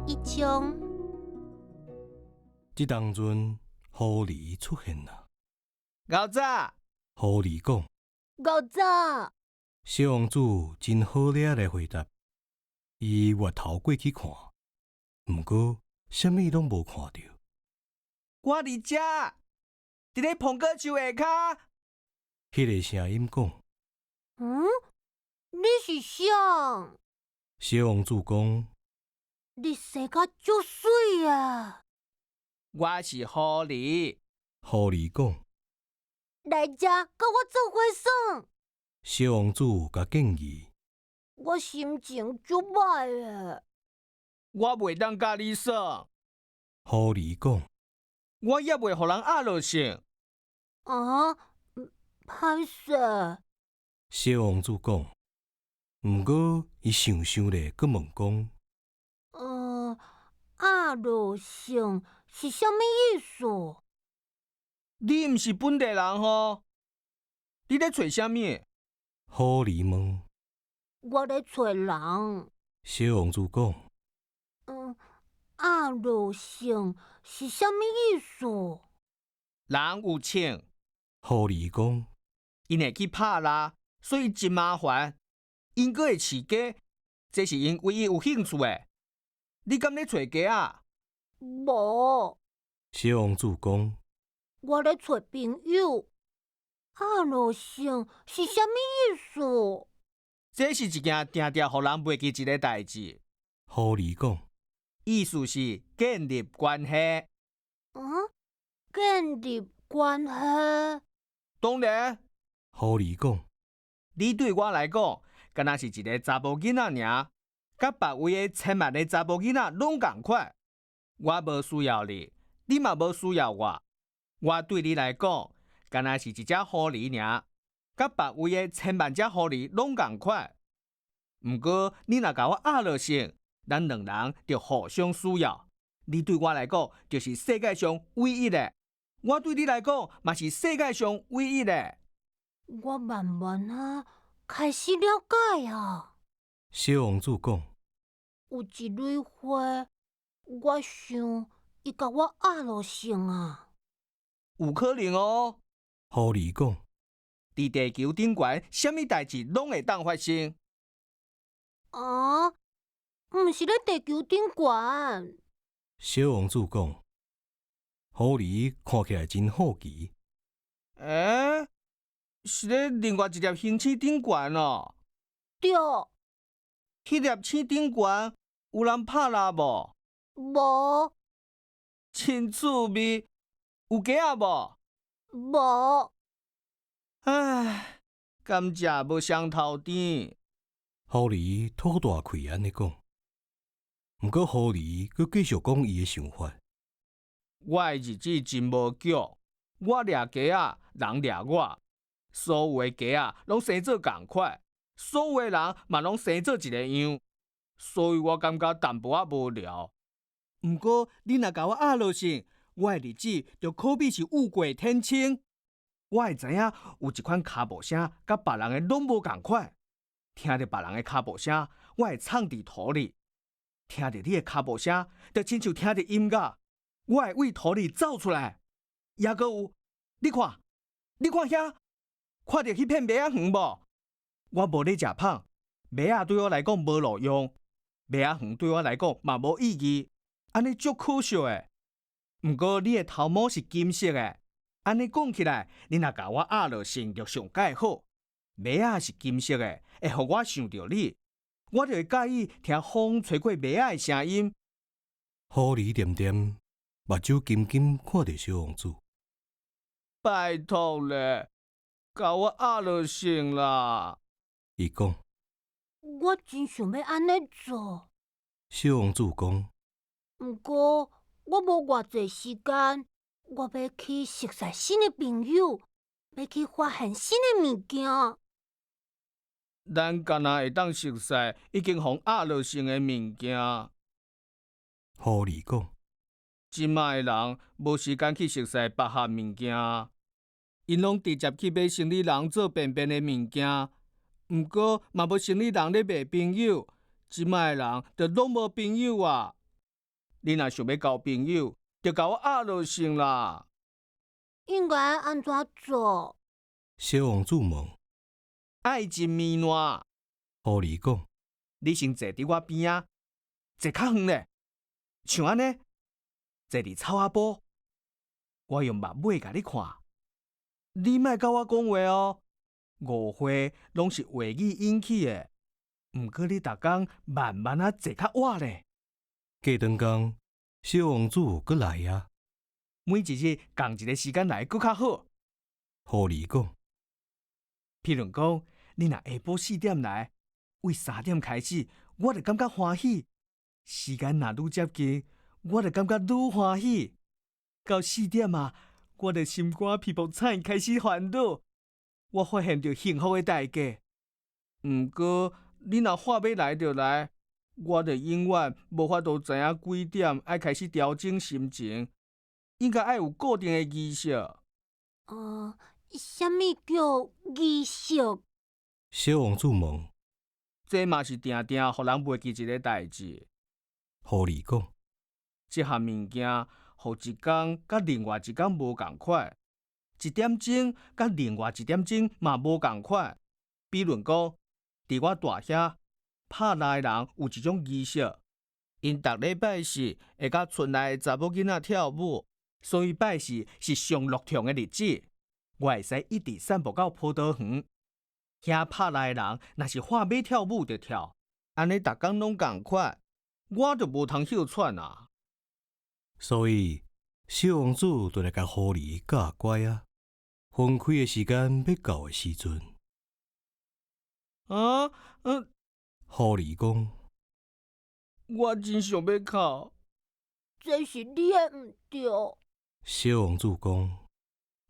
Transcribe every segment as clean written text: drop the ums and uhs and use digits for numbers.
一章。這當陣，狐狸出現啦。猴子，狐狸講。猴子。小王子真好掠來回答。伊越頭過去看，毋過啥物攏無看著。我佇遮，佇咧蘋果樹下跤。彼个聲音講。嗯？你是誰？小王子講。你生甲足媠啊！我是狐狸。狐狸講。來遮，佮我做伙耍。小王子共建議。我心情足䆀的。我袂當佮你耍。狐狸講。我猶未予人壓落性。啊？歹勢。小王子講。毋過伊想想咧，閣問講。壓落性是啥物意思？你毋是本地人吼？你咧揣啥物？狐狸問。我咧揣人。小王子講。壓落性是啥物意思？人有銃。狐狸講。𪜶會去拍獵，所以真麻煩。𪜶閣會飼雞，這是𪜶唯一有興趣的。你敢咧揣雞仔？無。小王子講。我咧揣朋友。壓落性是啥物意思？這是一件定定予人袂記一个代誌。狐狸講。意思是建立關係。嗯？建立關係？當然。狐狸講。你對我來講，敢若是一个查埔囡仔爾，佮別位的千萬个查埔囡仔攏仝款。我無需要你，你嘛無需要我。我對你來講，敢若是一隻狐狸爾，佮別位的千萬隻狐狸攏仝款。毋過你若共我壓落性，咱兩人就互相需要。你對我來講，就是世界上唯一的；我對你來講，嘛是世界上唯一的。我慢慢仔開始了解啊。小王子講。有一蕊花，我想伊共我壓落性啊。有可能哦。狐狸講。佇地球頂懸，啥物代誌攏會當發生。啊？毋是咧地球頂懸。小王子講。狐狸看起來真好奇。欸？是咧另外一粒行星頂懸哦。對。彼粒星頂懸有人拍獵無？無。真趣味。有雞仔無？無。唉，甘蔗無雙頭甜。狐狸吐大氣按呢講。毋過狐狸閣繼續講伊的想法。我的日子真無腳，我掠雞仔，人掠我。所有的雞仔攏生做仝款，所有的人嘛攏生做一个樣，所以我感覺淡薄仔無聊。毋過你若共我壓落性，我的日子就可比是雨過天晴。我會知影有一款跤步聲，佮別人的攏無仝款。聽著別人的跤步聲，我會藏佇土裡；聽著你的跤步聲，就親像聽著音樂。我會對土裡走出來。猶閣有，你看，你看遐，看著彼片麥仔園無？我無咧食麭，麥仔對我來講無路用，麥仔園對我來講嘛無意義，按呢足可惜的。毋過你的頭毛是金色的，按呢講起來，你若共我壓落性就上蓋好。麥仔是金色的，會予我想著你，我就會佮意聽風吹過麥仔的聲音。狐狸恬恬，目睭金金看著小王子。拜託咧，共我壓落性啦！伊講。我真想欲按呢做。小王子講。毋過我無偌濟時間，我欲去熟似新的朋友，欲去發現新的物件。咱敢若會當熟似已經予壓落性的物件。狐狸講。這擺的人無時間去熟似別項物件，𪜶攏直接去買生理人做便便的物件。毋過嘛無生理人咧賣朋友，這擺的人就攏無朋友啊！你若想欲交朋友，就共我壓落性啦。應該按怎做？小王子問。愛真綿爛。狐狸講。你先坐佇我邊仔，坐較遠咧，像按呢，坐佇草仔埔，我用目尾共你看，你莫佮我講話哦。誤會攏是話語引起的，毋過你逐工慢慢仔坐較倚咧。過轉工，小王子閣來啊。每一日仝一个時間來閣較好。狐狸講。譬如講，你若下晡4點來，對3點開始，我就感覺歡喜。時間若愈接近，我就感覺愈歡喜。到四點啊，我就心肝脾爆慘開始煩惱。我發現著幸福的代價。毋過你若話欲來就來，我就永遠無法度知影幾點愛開始調整心情。應該愛有固定的儀式。啥物叫儀式？小王子問。這嘛是定定予人袂記一个代誌。狐狸講。這項物件，予一工佮另外一工無仝款，一點鐘佮另外一點鐘嘛無仝款。比如講，佇我大兄拍獵的人有一種儀式，𪜶逐禮拜四會佮村內的查某囡仔跳舞，所以拜四是上樂暢的日子。我會使一直散步到葡萄園。遐拍獵的人若是話欲跳舞就跳，按呢逐工攏仝款，我就無通歇喘啊。所以小王子就來共狐狸教乖仔，分開的時間欲到的時陣。啊，嗯。狐狸講。我真想欲哭。這是你的毋對。小王子講。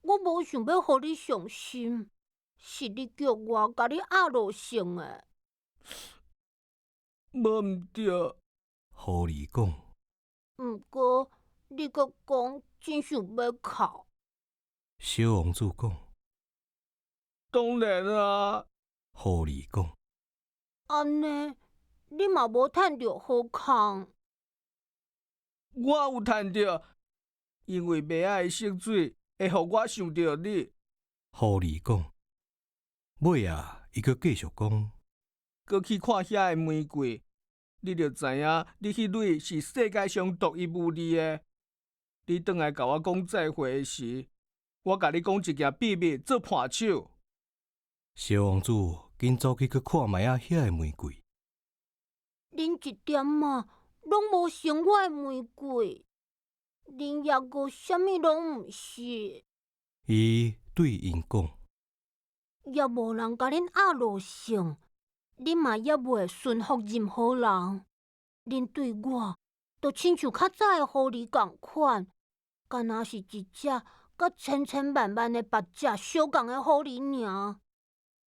我無想欲予你傷心，是你叫我共你壓落性的。無毋對。狐狸講。毋過你閣講真想欲哭。小王子講。當然啊。狐狸講。按呢，你嘛無趁著好康。我有趁著，因為麥仔的色水會予我想著你。狐狸講。尾仔，伊閣繼續講。閣去看遐个玫瑰，你就知影，你彼蕊是世界上獨一無二的。你轉來共我講再會的時，我共你講一件秘密做伴手。小王子緊走去閣看覓仔遐个玫瑰。恁一點仔攏無像我的玫瑰，恁猶閣啥物攏毋是。伊對𪜶講。猶無人共恁壓落性，恁嘛猶未馴服任何人。恁對我，就親像較早的狐狸仝款，敢若是一隻佮千千萬萬的別隻相仝的狐狸爾。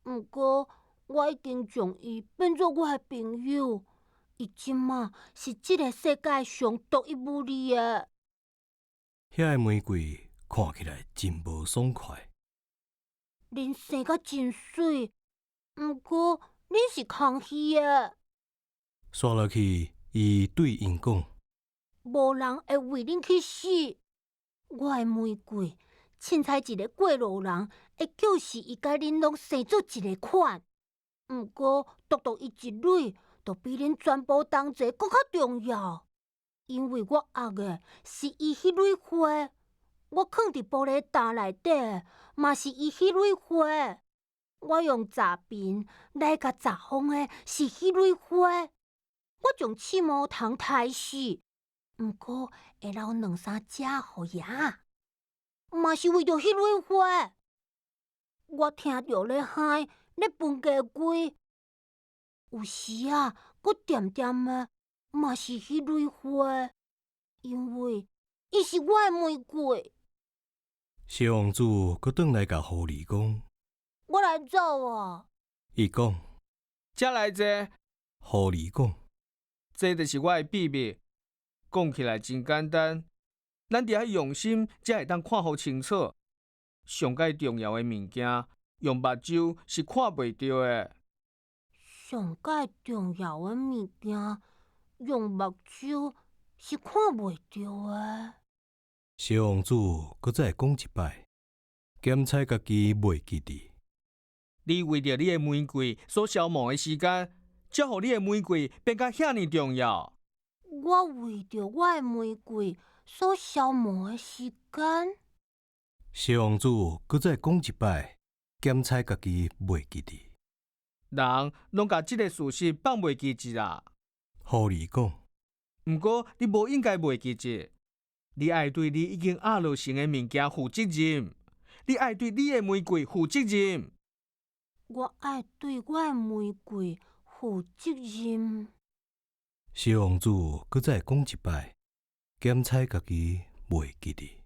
毋過，我已經將伊變做我的朋友，伊這馬是這个世界上獨一無二的。遐个玫瑰看起來真無爽快。恁生甲真媠，毋過恁是空虛的。煞落去，伊對𪜶講。無人會為恁去死。我的玫瑰，凊彩一个過路人會叫死伊，佮恁攏生做一个款。毋過，獨獨伊一蕊，就比恁全部同齊閣較重要。因為我愛的是伊彼蕊花，我囥佇玻璃罩內底嘛是伊彼蕊花。我用雜貧來共雜風的是彼蕊花。我將刺毛蟲刣死，毋過會留兩三隻予蛾仔，嘛是為著彼蕊花。我聽著咧嗨，咧分雞胿，有時仔閣恬恬的，嘛是彼蕊花，因為伊是我的玫瑰。小王子閣轉來共狐狸講。我來走啊！伊講。才來坐。狐狸講。這就是我的秘密。講起來真簡單，咱著愛用心，才會當看予清楚。上蓋重要的物件，用目睭是看袂著的。上蓋重要的物件，用目睭是看袂著的。小王子閣再講一擺，檢採家己袂記得。你為著你的玫瑰所消磨的時間，才予你的玫瑰變甲遐爾重要。我為著我的玫瑰所消磨的時間。小王子閣再講一擺，檢採家己袂記得。人攏共這个事實放袂記得啦。狐狸講。毋過你無應該袂記得，你愛對你已經壓落成的物件負責任，你愛對你的玫瑰負責任。我愛對我的玫瑰負責任。小王子閣再講一擺，檢採家己袂記得。